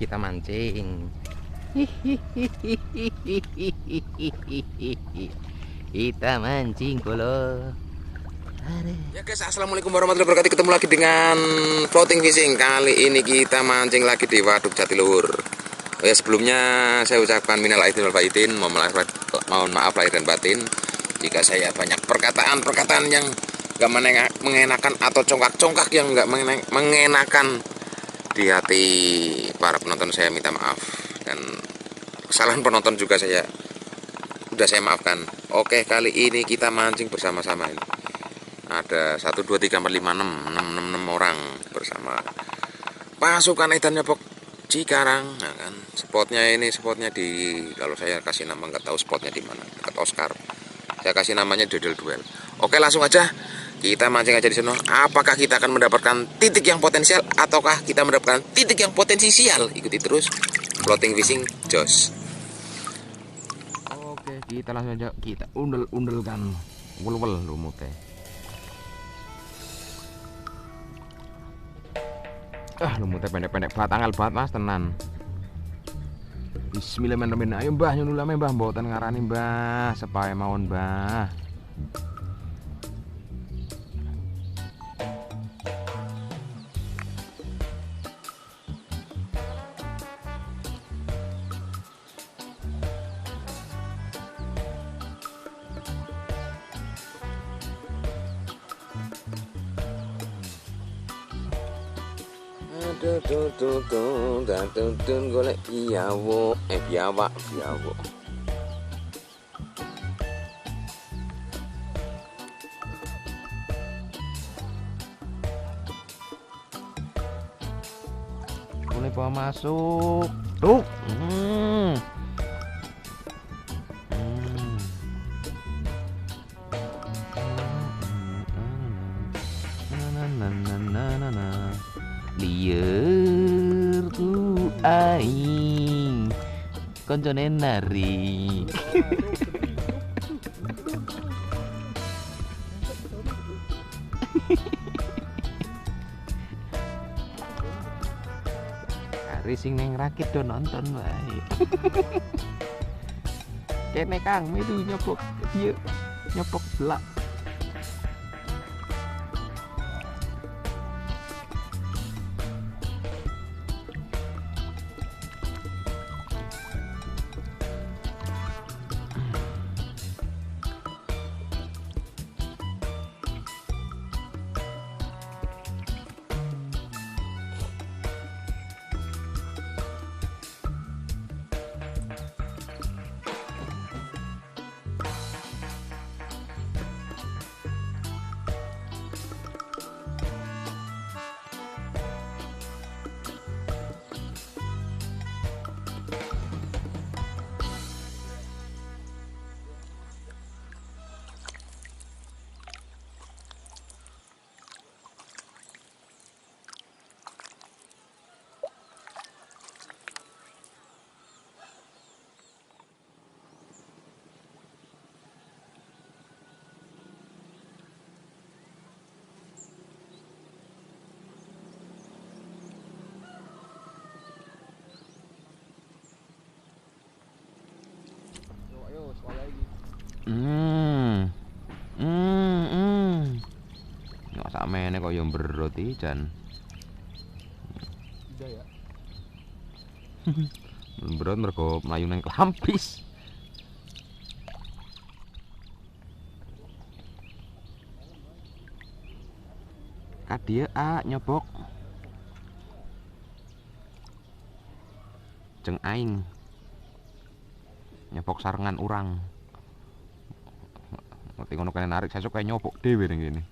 Kita mancing. Kita mancing bolo. Ya guys, assalamualaikum warahmatullahi wabarakatuh. Ketemu lagi dengan Floating Fishing. Kali ini kita mancing lagi di Waduk Jatiluhur. Oh ya, sebelumnya saya ucapkan minal aidin wal faizin, mohon maaf lahir dan batin jika saya banyak perkataan-perkataan yang nggak mengenakan atau congkak-congkak yang nggak mengenakan di hati para penonton. Saya minta maaf, dan kesalahan penonton juga saya udah saya maafkan. Oke, kali ini kita mancing bersama-sama ini. Ada 1, 2, 3, 4, 5, 6, 6, 6, 6 orang bersama pasukan edan nyobok Cikarang. Nah kan, spotnya ini, spotnya di, kalau saya kasih nama nggak tahu spotnya di mana, dekat Oscar. Saya kasih namanya Dodol Duel. Oke, langsung aja kita mancing aja di sana. Apakah kita akan mendapatkan titik yang potensial ataukah kita mendapatkan titik yang potensial? Ikuti terus Floating Fishing Jos. Oke, kita langsung aja kita undel-undelkan wel-wel lumute. Ah, lumute pendek-pendek banget, angel banget Mas tenan. Bismillahirrahmanirrahim. Ayo Mbah, nyunulame Mbah, mboten ngarani Mbah, sepae mawon Mbah. Golek biawak, biawak, biawak. Boleh bawa masuk. Tuh. Lieur ku aing koncone nari. Hari sing neng rakit do nonton wae. Kene Kang metu nyopok dia nyopok belak. Nggak sakmene kok yo mberot iki jan. Tidak ya. Mberot mergo mlayu nang klampis. Kadia a nyobok. Jeng aing. Nyobok sarengan urang. Ngerti ngono kene narik sesuk kayak nyobok dhewe ning kene.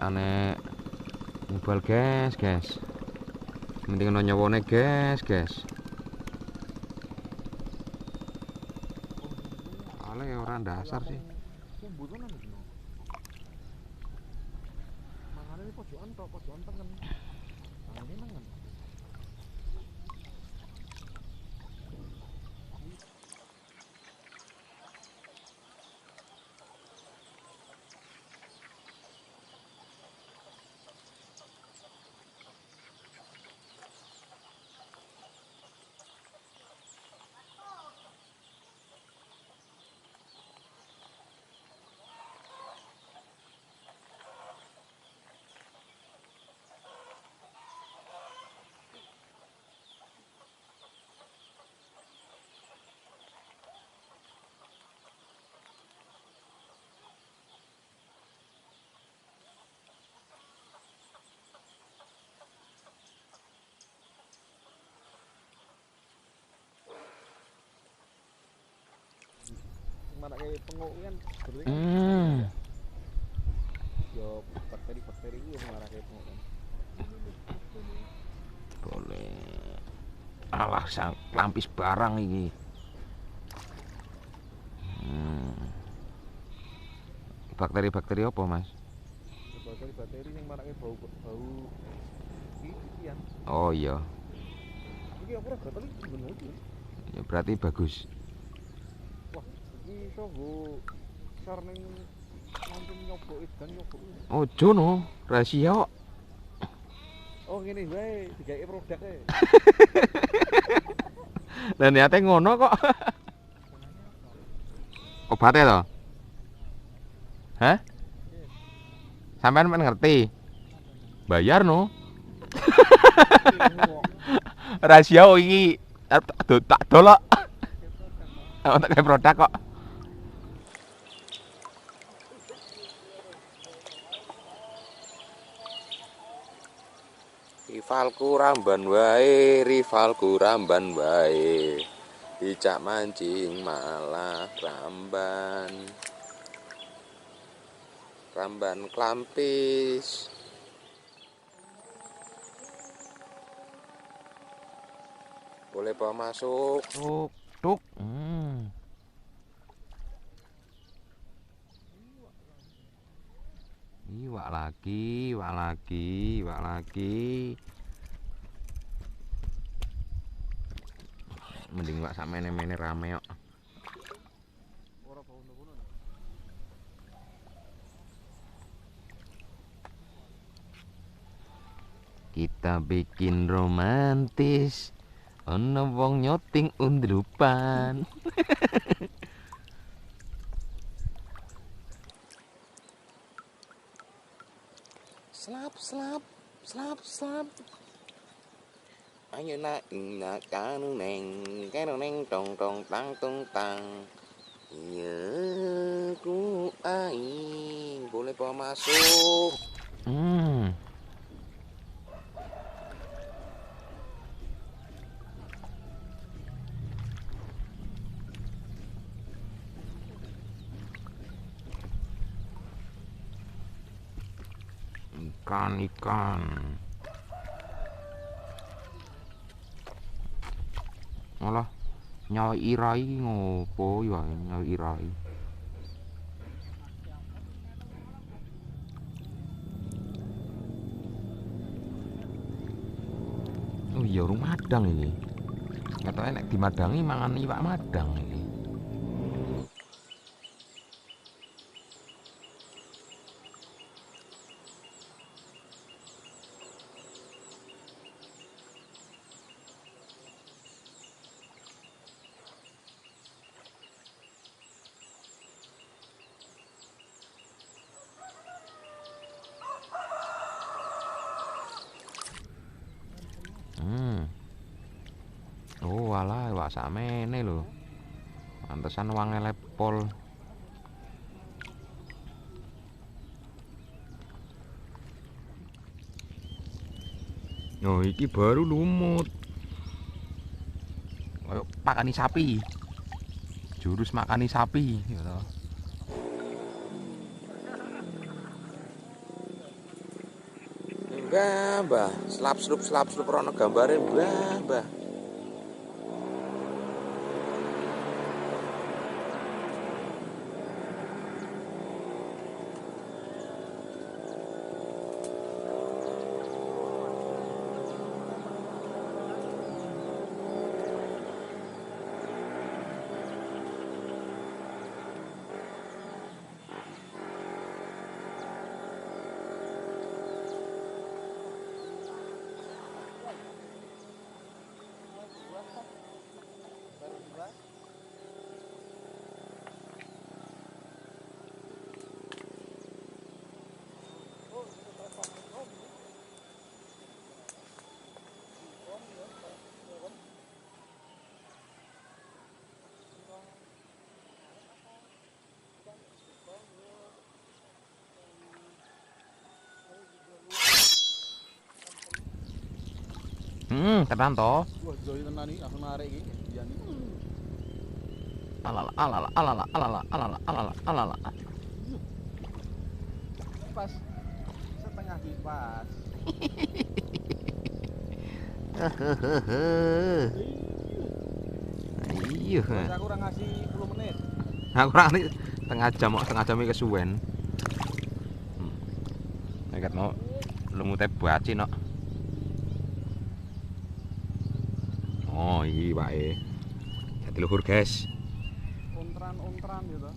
Golekane mubal, guys, guys. Mending ono nyawane, guys, guys. Ale ora dasar sih. Mangane pojokan tok, pojokan tengen. Mangane nengen. Marake penguk kan berarti kan. Yo bakteri-bakteri itu marake penguk kan. Boleh. Alah sang lampis barang iki. Bakteri-bakteri apa, Mas? Bakteri-bakteri yang marake bau-bau iki kan. Oh iya. Iki aku ora gatel iki bener iki. Ya berarti bagus. Iso nggo sar ning mancing nyobok edan nyobok. Ojo no, rahasia kok. Oh ngene wae digawe produk e. Lah niate ngono kok. Obate to? Hah? Sampean men ngerti? Bayar no. Rahasia iki tak dolok. Oh, tak kayak produk kok. Rivalku ramban wae, rivalku ramban wae. Dicak mancing malah ramban. Ramban klampis. Boleh bawa masuk. Tuk, tuk. Iwak lagi, iwak lagi, iwak lagi. Mending iwak sakmene-mene rame kok. Kita bikin romantis. Ono wong nyoting undrupan. Slap slap slap slap. Ayo nak nak kanu neng kanu neng tong tong tang tung tang. Iya ku aing boleh bawa masuk. Ikan ikan. Alah, nyawa irai ngopo ya nyawa irai. Oh iya, urung madang iki. Ketoke nek dimadangi mangan iwak madang iki. Oh alah, iwak sakmene lho. Pantesan wangele pol. Oh, iki baru lumut. Ayo pakani sapi. Jurus makani sapi gitu. Mbah, mbah, slap-slup slap-slup rono gambare, mbah, mbah. Tenan to. Wah, joi tenan iki, aku narik iki. Iya nih. Alala alala alala alala alala alala alala. Pas setengah kipas. Iya. Aku ora ngasih 10 menit. Aku ora ngasih setengah jam kok, setengah jam iki kesuwen. Nek mau lumute baci nok. Oh iya Pak e. Jatiluhur guys. Ontran-ontran gitu.